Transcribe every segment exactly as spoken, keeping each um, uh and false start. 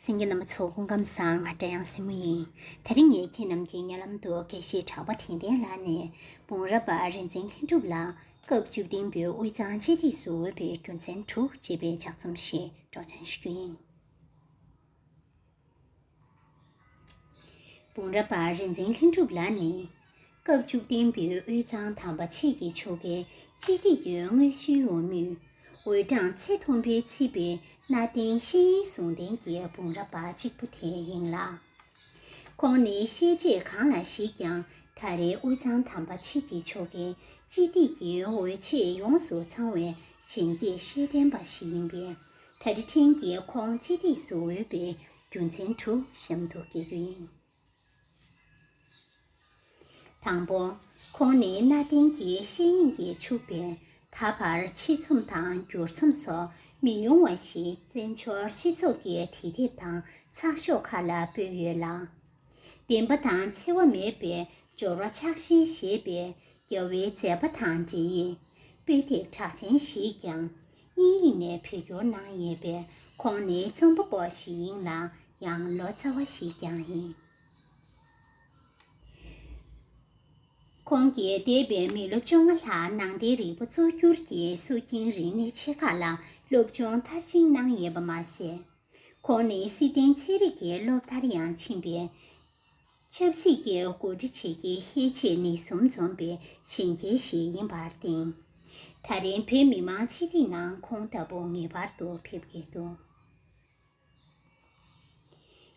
གསན་མཁན་རྣམ་པ་ཚོ་སྐུ་ཁམས་བཟང་། ང་བཀྲ་ཡང་སྲས་མོ་ཡིན། དེ་རིང་ངས་ཁྱེད་རྣམས་ཀྱི་སྙན་ལམ་དུ་དགེ་བཤེས་གྲགས་པ་དན་ལྡན་ལགས་ནས་འབུམ་རམས་པ་རིག་འཛིན་ལྷུན་གྲུབ་ལ་སྐབས་བཅུ་བདུན་པའི་དབུས་གཙང་སྤྱི་འཐུས་སུ་འོས་པའི་རྒྱུ་མཚན་དྲུག་ཅེས་པའི་ལྗགས་རྩོམ་ཞིག་སྒྲོག་སྦྱང་ཞུ་རྒྱུ་ཡིན། འབུམ་རམས་པ་རིག་འཛིན་ལྷུན་གྲུབ་ལགས་ནི། སྐབས་བཅུ་བདུན་པའི་དབུས་གཙང་དམ་པ་ཆོས་ཀྱི་ཆོལ་ཁའི་སྤྱི་འཐུས་ཀྱི་དངོས་གཞིའི་འོས་མི། འོས་གྲངས་ཚད་མཐོན་པོས་བརྩིས་པའི་གནའ་དེང་ཤེས་ཡོན་ཟུང་ལྡན་གྱི་འབུམ་རམས་པ་གཅིག་པུ་དེ་ཡིན་ལ། ཁོང་ནི་ཤེས་བྱེད་གང་ལ་གཞིགས་ཀྱང་ད་རེས་དབུས་གཙང་དམ་པ་ཆོས་ཀྱི་ཆོལ་ཁའི་སྤྱི་འཐུས་ཀྱི་འོས་ཆེས་ཡོངས་སུ་ཚང་བའི་གཞོན་སྐྱེས་ཤེས་ལྡན་པ་ཞིག་ཡིན་པས། ད་རེས་ཕྲན་གྱིས་ཁོང་སྤྱི་འཐུས་སུ་འོས་པའི་རྒྱུ་མཚན་དྲུག་གཤམ་དུ་བཀོད་རྒྱུ་ཡིན། དང་པོ། ཁོང་ནི་གནའ་དེང་གི་ཤེས་ཡོན་གྱིས་ཕྱུག་པས། ད་བར་ཆེད་རྩོམ་དང་བསྒྱུར་རྩོམ་སོགས་མི་ཉུང་བ་ཞིག་བཙན་བྱོལ་སྤྱི་ཚོགས་ཀྱི་དེབ་ཐེར་དང་ཚགས་ཤོག་ཁག་ལ་སྤེལ་ཡོད་ལ། བདེན་པ་དང་འཚེ་བ་མེད་པའི་སྦྱོར་བ་ཕྱག་བཞེས་ཞེས་པའི་རྒྱལ་བའི་མཛད་པ་དང་འབྲེལ་ཡོད་དཔེ་དེབ་གྲགས་ཅན་ཞིག་ཀྱང་དབྱིན་ཡིག་ནས་བོད་བསྒྱུར་གནང་ཡོད་པས། ཁོང་ནི་རྩོམ་པ་པོ་ཞིག་ཡིན་ལ། ཡང་ལོ་ཙཱ་བ་ཞིག་ཀྱང་ཡིན། ཁོང་གིས་འདས་པའི་མི་ལོ་བཅོ་ལྔ་ལྷག་ནང་བསྟན་རིག་པ་གཙོ་གྱུར་གྱི་སྲོལ་རྒྱུན་རིག་གནས་ཆེ་ཁག་ལ་སློབ་སྦྱོང་མཐར་ཕྱིན་གནང་ཡོད་པ་མ་ཟད། ཁོང་ནི་སི་ཏན་ཚན་རིག་གི་སློབ་མཐར་ཡང་ཕྱིན་པའི་ཆབ་སྲིད་ཀྱི་འགོ་ཁྲིད་བྱེད་ཀྱི་ཤེས་བྱེད་ནུས་གསུམ་འཛོམས་པའི་གཞོན་སྐྱེས་ཤིག་ཡིན་པར་བརྟེན། ད་རིང་བོད་མི་མང་སྤྱི་འཐུས་ནང་ཁོང་ལྟ་བུ་ངེས་པར་དུ་ཕེབས་ཀྱི་འདུག་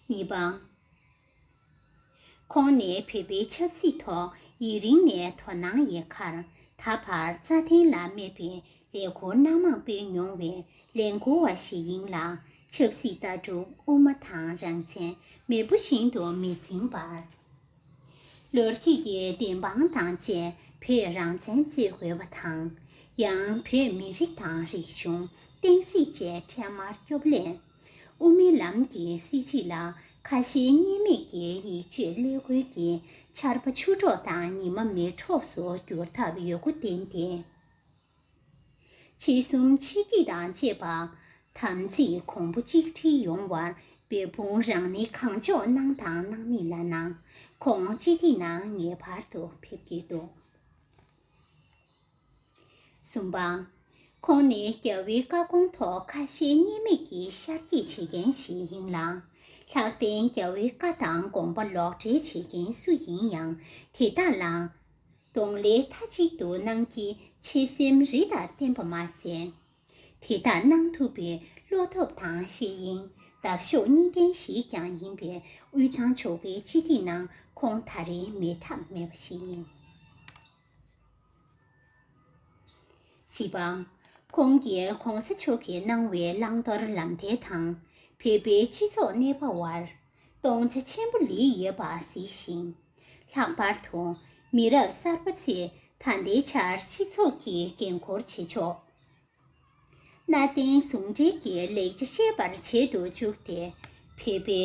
གཉིས་པ། ཁོང་ནི་བོད་པའི་ཆབ་སྲིད་ཐོག་ཡུན་རིང་ནས་དོ་སྣང་ཡོད་ཁར། ད་བར་རྩ་དོན་ལ་དམིགས་པའི་ལས་འཁུར་སྣ་མང་སྤེལ་མྱོང་བའི་ལས་འགུལ་བ་ཞིག་ཡིན་ལ། ཆབ་སྲིད་ལྟ་གྲུབ་དབུ་མ་དང་རང་བཙན་མེས་པོ་བཞིན་དུ་མི་འཛིན་པར། ལོ་རྒྱུས་ཀྱི་བདེན་དཔང་དང་བཅས་བོད་རང་བཙན་རྩོད་དགོས་པ་དང་། ཡང་བོད་མི་རིགས་དང་རིག་གཞུང་བསྟན་སྲིད་བཅས་འཕྲལ་མར་སྐྱོབ་སླད། དབུ་མའི་ལམ་གྱི་སྲིད་བྱུས་ལ་ཁ་ཞེ་གཉིས་མེད་ཀྱི་ཡིད་དཔྱོད་ཀླད་ཀོར་གྱི་ཆར་པ་ཆུ་གྲོགས་དང་ཉི་མ་མེ་གྲོགས་སུ་འགྱུར་ཐབས་ཡོད་རྒུ་བསྟན་ཏེ། ཆོལ་གསུམ་ཆོས་བརྒྱུད་དང་བཅས་པ་དམ་ཚིག་གོང་བུ་གཅིག་སྒྲིལ་ཡོང་བར་འབད་འབུངས་རང་ནུས་གང་ལྕོགས་གནང་དང་གནང་མུས་ལགས་ན། ཁོང་སྤྱི་འཐུས་ནང་ངེས་པར་དུ་ཕེབས་ཀྱི་འདུག་གསུམ་པ། ཁོང་ནི་རྒྱལ་བའི་བཀའ་དགོངས་ཐོག་ཁ་ཞེ་གཉིས་མེད་ཀྱི་ཤར་སྐྱེད་བྱེད་མཁན་ཞིག་ཡིན་ལ། ལྷག་དོན་རྒྱལ་བའི་བཀའ་དང་དགོངས་པ་ལོག་འགྲེལ་བྱེད་མཁན་སུ་ཡིན་ཡང་དེ་དག་ལ་གདོང་ལེན་མཐའ་གཅིག་ཏུ་གནང་གི་ཆེད་སེམས་རི་ལྟར་བརྟན་པ་མ་ཟད། དེ་དག་གནང་ཐུབ་པའི་བློ་སྟོབས་དང་ཤེས་ཡོན་འདབ་གཤོག་གཉིས་ལྡན་ཞིག་ཀྱང་ཡིན་པས། དབུས་གཙང་ཆོལ་ཁའི་སྤྱི་འཐུས་ནང་ཁོང་ད་རེས་མེད་ཐབས་མེད་པ་ཞིག་ཡིན། བཞི་པ། ཁོང་གིས་གོང་ས་མཆོག་གིས་གནང་བའི་བླང་དོར་ལམ་སྟོན་དང་། བོད་པའི་སྤྱི་ཚོགས་གནས་བབ་བར་སྟོང་ཆ་ཆེན་པོ་ལུས་ཡོད་པ་གཟིགས་ཤིང་། ལྷག་པར་དུ་མི་རབས་གསར་པ་ཚོས་ད་ལྟའི་ཆར་སྤྱི་ཚོགས་ཀྱི་འགན་འཁུར་བྱེད་ཕྱོགས། གནའ་དེང་ཟུང་འབྲེལ་གྱི་ལེགས་ཆ་ཤེས་པར་བྱེད་དུ་བཅུག་སྟེ། བོད་པའི་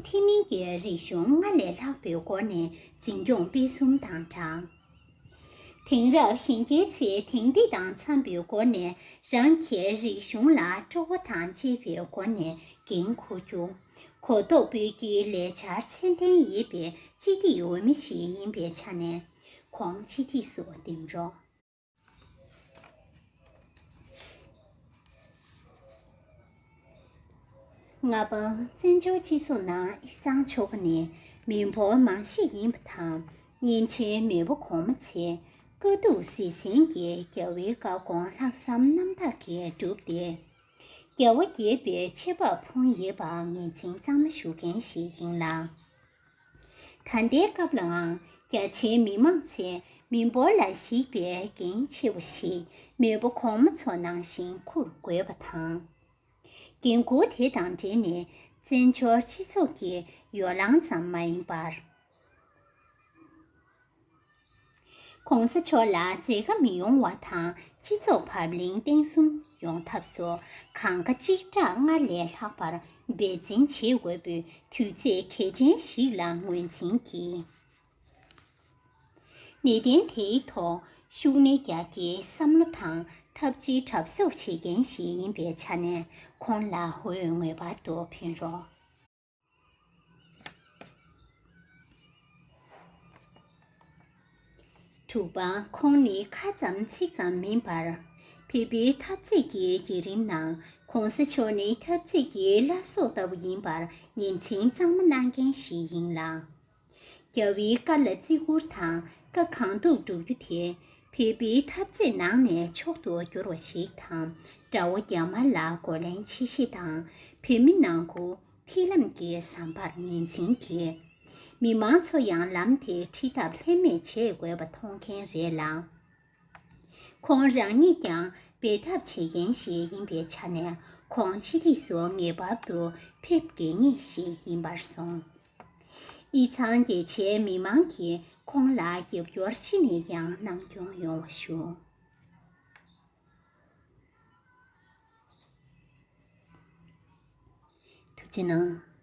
ཐུན་མིན་གྱི་རིག་གཞུང་སྔར་ལས་ལྷག་པའི་སྒོ་ནས་འཛིན་སྐྱོང་སྤེལ་གསུམ་དང་སྦྲགས། དེང་རབས་གཞོན་སྐྱེས་ཚོས་དེང་དུས་དང་འཚམ་པའི་སྒོ་ནས་རང་གི་རིག་གཞུང་ལ་སྤྲོ་བ་དང་བཅས་པའི་སྒོ་ནས་འགན་འཁུར་རྒྱུ། གོ་རྟོགས་སྤེལ་རྒྱུའི་ལས་འཆར་ཚད་ལྡན་ཡོད་པའི་སྤྱི་འཐུས་འོས་མི་ཞིག་ཡིན་པའི་ཆ་ནས་ཁོང་སྤྱི་འཐུས་སུ་འདེམས་རོགས། ལྔ་པ། བཙན་བྱོལ་སྤྱི་ཚོགས་ནང་དབུས་གཙང་ཆོལ་ཁ་ནི་མི་འབོར་མང་ཤོས་ཡིན་པ་དང་། སྔོན་ཆད་མེས་པོ་གོང་མ་ཚོས་དཀའ་སྡུག་གཟིགས་ཟིན་གྱིས་རྒྱལ་བའི་བཀའ་དགོངས་ལྷག་བསམ་རྣམ་དག་གིས་བསྒྲུབས་ཏེ། རྒྱལ་བ་དགྱེས་པའི་ཆེ་བག་ཕུལ་ཡོད་པ་ངོས་འཛིན་གཙང་མ་ཞུ་མཁན་ཞིག་ཡིན་ལ། ད་ལྟའི་སྐབས་ལའང་རྒྱ་ཆེའི་མི་མང་ཚོས་མི་འབོར་ལ་གཞིགས་པའི་འགན་ཆེ་བ་ཞིག་མེས་པོ་གོང་མ་ཚོ་ནང་བཞིན་འཁུར་དགོས་པ་དང་། འགན་འཁུར་དེ་དང་འབྲེལ་ནས་བཙན་བྱོལ་སྤྱི་ཚོགས་ཀྱི་ཡོ་ལང་ཙམ་མ་ཡིན་པར། གོང་ས་མཆོག་ལ་མཛད་དཀའ་མི་ཡོང་བ་དང་། སྤྱི་ཚོགས་བབ་བརླིང་བརྟན་གསུམ་ཡོང་ཐབས་སུ་གང་དགའ་གཅིག་གྲགས་སྔར་ལས་ལྷག་པར་འབད་བརྩོན་བྱེད་དགོས་པའི་དུས་ཚོད་གལ་ཆེན་ཞིག་ལ་ངོས་འཛིན་གྱིས། གནད་དོན་དེའི་ཐོག་ཤུགས་སྣོན་རྒྱག་རྒྱུའི་བསམ་བློ་དང་ ཐབས་ཇུས་གྲབས་གསོག་བྱེད་མཁན་ཞིག་ཡིན་པའི་ཆ་ནས་ཁོང་ལ་འོས་ངེས་པར་དུ་ཕུལ་རོགས། དྲུག་པ། ཁོང་ནི་ཁ་ཙམ་ཚིག་ཙམ་མིན་པར། བོད་པའི་འཐབ་རྩོད་ཀྱི་བརྒྱུད་རིམ་ནང་གོང་ས་མཆོག་ནི་འཐབ་རྩོད་ཀྱི་བླ་སྲོག་ལྟ་བུ་ཡིན་པར་ངོས་འཛིན་གཙང་མ་གནང་མཁན་ཞིག་ཡིན་ལ། རྒྱལ་བའི་བཀའ་ལ་བརྩི་བཀུར་དང་བཀའ་གང་ཐུབ་སྒྲུབ་རྒྱུ་དེ་བོད་པའི་འཐབ་རྩོད་ནང་ནས་མཆོག་ཏུ་གྱུར་བ་ཞིག་དང་། དགྲ་བོ་རྒྱ་དམར་ལ་རྒོལ་ལན་ཆེ་བཞེས་དང་བོད་མི་ནང་ཁུལ་མཐིལ་ལམ་གྱི་ཟམ་པར་ངོས་འཛིན་གྱིས། མི་མང་ཚོ་ཡང་ལམ་དེའི་ཁྲིད་ཐབས་ལྷད་མེད་བྱེད་དགོས་པ་མཐོང་མཁན་རེད་ལ། ཁོང་རང་ཉིད་ཀྱང་འབད་འཐབ་བྱེད་མཁན་ཞིག་ཡིན་པའི་ཆ་ནས་ཁོང་སྤྱི་འཐུས་སུ་ངེས་པར་དུ་ཕེབས་དགོས་ངེས་ཤིག་ཡིན་པར་སོང་། དབུས་གཙང་རྒྱ་ཆེའི་མི་མང་གིས་ཁོང་ལ་རྒྱབ་སྐྱོར་ཅི་ནས་ཀྱང་གནང་སྐྱོང་ཡོང་བ་ཞུ། ཐུགས་རྗེ་གནང་།